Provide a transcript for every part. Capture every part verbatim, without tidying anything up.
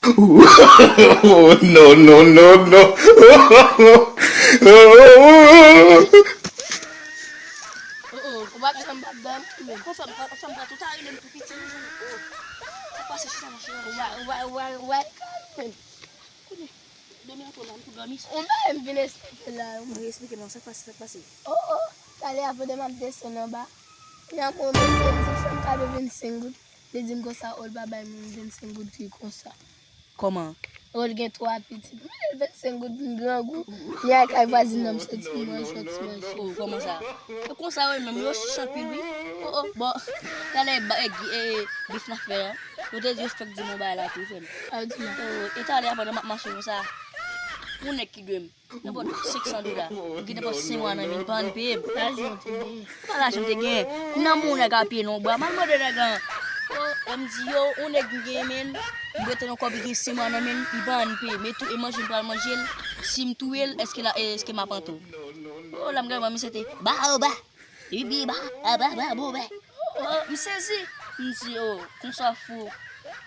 Oh, no, no, no, no. Oh, oh, ou pa t janm p ap dòmi, men. Konsa m pran, konsa m pran tout a rele m tou piti, wi, jwenn. Oh, sa pase chita nan chita nan chita. Ou pa, ou pa, ou pa, ou pa, men. Kounye, dòmi antre la, m pou dòmi. Ou pa m vin eksplike la, ou vin eksplike non, sa k pase, sa k pase. Oh, oh, talè a pandan m ap desann anba, yon moun mesye m di fè m kado vennsenk goud. Li di m konsa, oh, l pa bay moun vennsenk goud li konsa. Kòman? Oh, l gen twa pitit. Mande l vennsenk goud, m grangou. Li al kay vwazin nan, m soti manje yon ti manje. Oh, kòman sa? E konsa yo menm, yo chich anpil wi. Oh, oh, bon. Talè, e, e, bif n ap fè a. Yo te di, yo fèk di m yon bagay la tou, frè m. Sa yo di la? Oh, e talè a pandan m ap mache konsa, yon nèg ki dwe m nenpòt senk san dola. Li gen nenpòt senk mwa nan men li, li pa ann peye m. Lajan te genyen. Pa lajan te genyen. Nan moun nèg a peye nan bra, m al mande nèg lan. Oh, e m di yo, yon nèg m genyen, men m prete yon kòb, li gen senk mwa nan men l, li pa ann peye m. E tou, e manje m pral manje l, si m touye l, èske la, èske m ap antre? Oh, la m gade misye te ba, ba. Bibi ba, ba, ba, boubè. Oh, m sezi. M di, oh, konsa fou.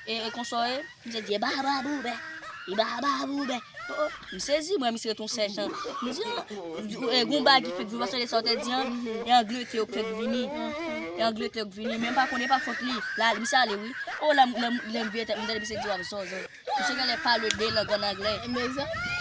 E, e konsa w ye? Misye di, e ba, ba, boubè. E ba, ba, boubè. Oh, oh, m sezi, mwen, misye ret yon sèjan. M di, oh, m di, e, gon bagay ki fèk vini, paske sa w te di an, e Angletè yo k fèk vini. E Angletè yo k vini, men m pa konnen pa fòt li. La, misye ale, wi. Oh, lè m, lè m, lè m vire tèt, m tande misye di, w ap zòzò. Misye genlè pale de lang ann anglè. Mezanmi.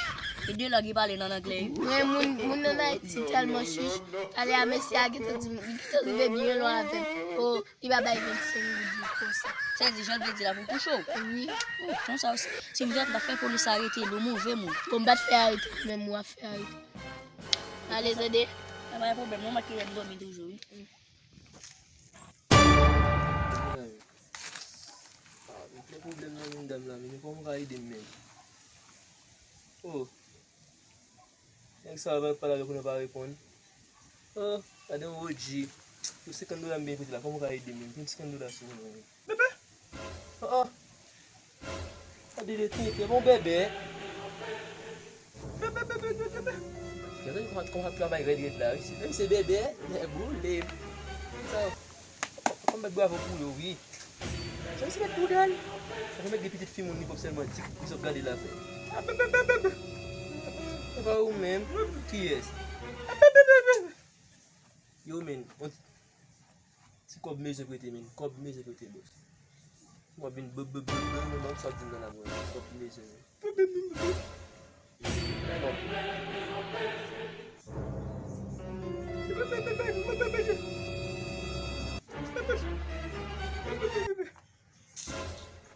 E de lang li pale nan anglè wi. Mwen, moun, moun ann Ayiti tèlman chich. Talè a mesye a gentan di m, li gentan rive byen lwen avè m. Oh, li pa bay vennsenk goud li konsa. Sa di, jan l vle di la pou kouche w? Wi. Oh, konsa, si m vle m t ap fè polis arete l, ou move moun. Bon, m pa t fè arete, menm ou ap fè arete. Ale, tande. Pa gen pwoblèm, mwen manke lè m dòmi toujou wi. Mezanmi. Ah, m gen pwoblèm nan menm dam la, men kòman w ka ede m menm? Oh. Nèg sa yo, m ap pale avèk ou, nou pa reponn. Oh, gade yon O G. Pou senkant dola m byen prete la, kòman w ka ede m menm? Ki senkant dola sou mwen menm? Bebe! Oh, oh. Gade de tenten, bon bebe. Bebe, bebe, bebe, bebe. Gade kòman, kòman travay rèd rèd la, wi. Se, se bebe, nèg boule. Sa, fò m bat bravo pou yo, wi. Jan misye met bouda l. Fò m met de pitit fi moun li pòp sèlman ti, ti sòt gade l ap fè. Ah, bebe, bebe, bebe. Se pa ou menm. Kiyès? Ah, bebe, bebe, bebe. Yo, men, yon ti kòb m bezwen prete, men. Kòb m bezwen prete, bòs. M ap vin bè, bè, bè, bè, men, m ap sa di m nan la, bòs. Kòb m bezwen, men.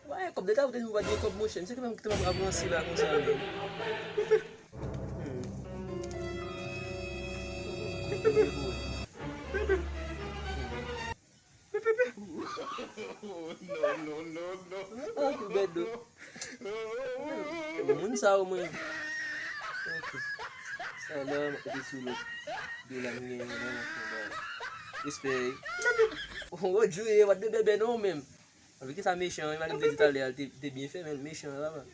Wa, kòb de ta, ou te di ou pa gen kòb, monchè. Misye ki menm ki te pral ranse la konsa, men. Hmm. Oh, non, non, non, non. Ah, ki bèt do. Moun sa yo, mwen. Ok. Sa la, m ap mete sou lòt. Dola m genyen, non, non, non. Respè. Oh, Rodjou, what the bebe, non, menm. Anvi ki sa mechan, wi, malgre m te di talè a, li te, te byen fè, men mechan, la, man.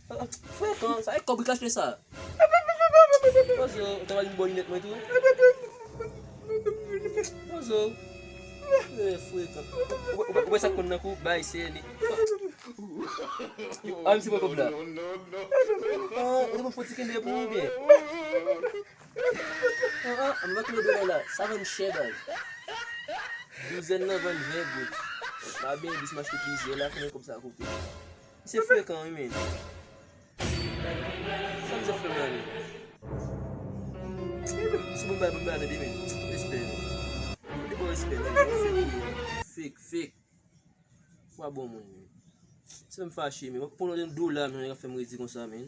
Ah, ah, frekan, sa e kòb ki achte sa. Bozo, ou ta pral vin bò linèt mwen tou. Bozo. Eh, frekan. Ou, ou, ou, ou wè sa k konn nan kou, bay, se li. Ah, misye pran kòb la. Ah, ou te pran fò ti kenbe pou ou byen. Ah, ah, m manke yon dola la. Sa vann chè, baz. Douzèn nan vann ven goud. M a benyen dis m achte plizyè la, konbyen kòb sa koute? Misye frekan, wi, men. Sa misye fè m la, men? Si bon bagay, bon bagay, tande, men. Respè, men. Tande, bon respè, men. Fake, fake. Ou pa bon moun, men. Se fè m fache, men. Pou yon dola, men, nèg ap fè m redi konsa, men.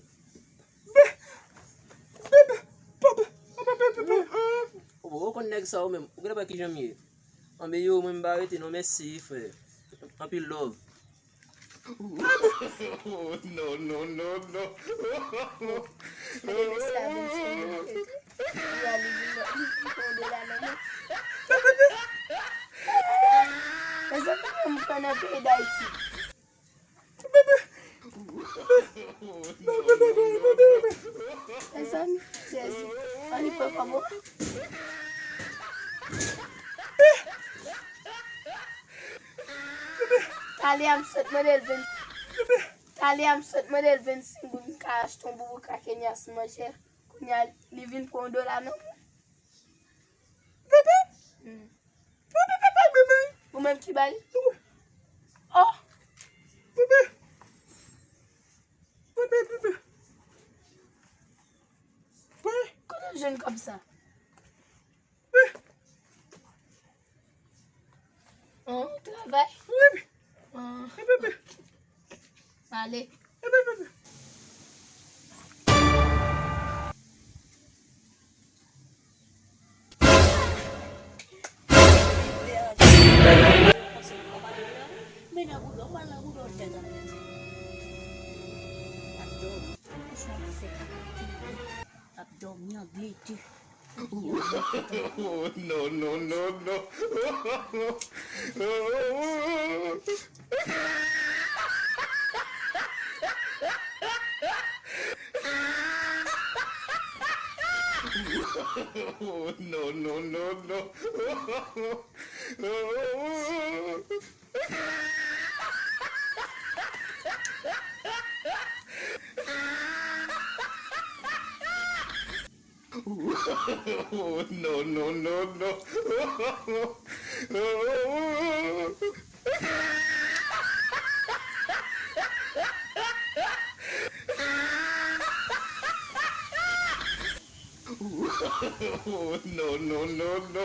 Ou, ou konn nèg sa ou menm. Ou genlè pa kijan m ye. Anben yo, mwen m pa rete non, mèsi, frè. Anpil love. No, no, no, no. Gade mesye a vin sou mwen tèt. Li a li vin, li vin pran dola nan men. Mezanmi, m pran nan peyi Dayiti. Mezanmi, Jezi, ann pran kòb ou. Talè a m sot mande l vin Talè a m sot mande l vennsenk goud, m ka achte yon boubou ka Kenya sou manchè. Kounye a, li vin pran yon dola nan men m. Pepe? Hmm. Pepe, pepe, pepe. Ou menm ki ba li? Oh! Pepe. Pepe, pepe. Pepe. Kote w jwenn kòb sa? Pepe. Oh, travay? Wi. Ah. Pepe, pepe. Ale. Pepe, pepe. Men nan bouda, w pral nan bouda, w tèt an. Ap dòmi. Kouch mwen ap fè kaka. Ap dòmi an glete. Oh, no, no, no, no. Oh, no, no, no, no. Oh, no, no, no, no. Oh, no, no, no, no.